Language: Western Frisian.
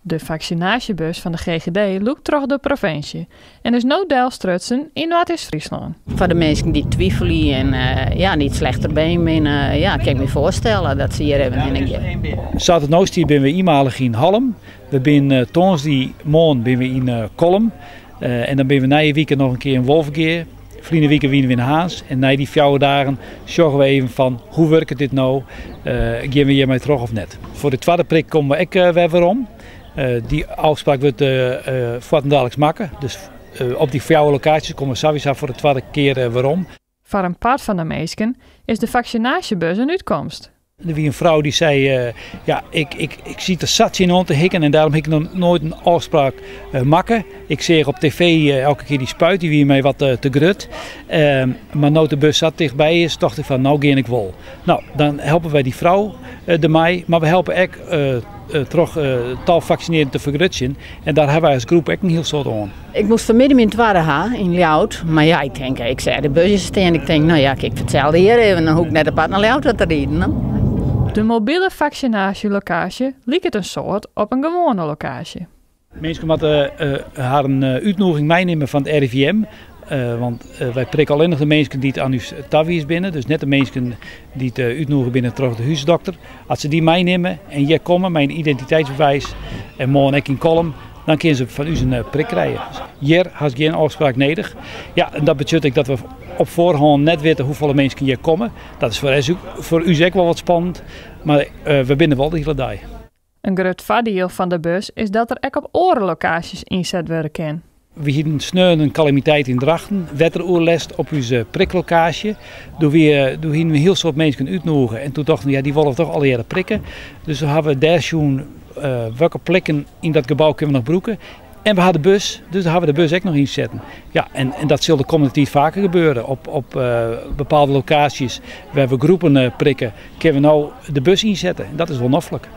De faksinaasjebus fan de GGD lûkt troch de provinsje en is no delstrutsen yn Noardeast-Fryslân. Foar de minsken dy't twivelje en ja, dy't slechter been binne, ja, kin ik my foarstelle dat se hjir even hinne gean. Sa't it no stiet binne we ienmalich yn Hallum. We binne tongersdeitemoarn binne we yn Kollum. En dan binne we nije wike noch in kear yn Wolvegea. Ferline wike wiene we yn Harns. En nei dy 4 dagen sjogge we even fan hoe wurket dit no? Gean we hjirmei troch of net? Foar de twadde prik komme we ek wer werom. Dy ôfspraak wurdt fuortendaliks makke. Dus op dy 4 lokaasjes komme we sawiesa foar de twadde kear werom. Foar in part fan de minsken is de faksinaasjebus in útkomst. Der wie in frou dy sei, ja, ik siet der sa tsjinoan te hikken en dêrom ha ik noch noait in ôfspraak makke. Ik seach op tv elke kear dy spuit, dy wie my wat te grut. Mar no't de bus sa tichtby is, tocht ik fan, no gean ik wol. No, dan helpe wy dy frou dermei, mar we helpe ek troch it tal faksinearden te fergrutsjen. En dêr hawwe wy as groep ek in hiel soad oan. Ik moast fanmiddei myn twadde ha yn Ljouwert. Mar ja, ik tink, ik seach de busjes stean. Ik tink, no ja, ik fertelde hjir even, dan hoech ik net apart nei Ljouwert te riden. De mobile faksinaasjelokaasje liket in soad op in gewoane lokaasje. Minsken moatte harren útnûging meinimme fan it RIVM. Want wy prikke allinnich de minsken dy't oan ús tawiisd binne. Dus net de minsken dy't útnûge binne troch de húsdokter. As se dy meinimme en hjir komme mei in identiteitsbewiis en moarn ek yn Kollum, dan kinne se fan ús in prik krije. Hjir hast gjin ôfspraak nedich. Ja, en dat betsjut ek dat we op foarhân net witte hoefolle minsken hjir komme. Dat is foar ús ek wol wat spannend, mar we binne wol de hiele dei. In grut foardiel fan de bus is dat er ek op oare lokaasjes ynset wurde kin. We hienen sneon in kalamiteit yn Drachten, wetteroerlêst op ús priklokaasje. Doe hienen we in hiel soad minsken útnûge en toen tochten we, ja, dy wolle we toch allegearre prikke. Dus we hawwe dêr sjoen welke plekken yn dat gebou kinne we noch brûke. En we ha de bus, dus dêr hawwe we de bus ek noch ynsetten. Ja, en dat sil de kommende tiid faker gebeure. Op bepaalde lokaasjes wêr't we groepen prikke, kinne we no de bus ynsette. En dat is wol noflik.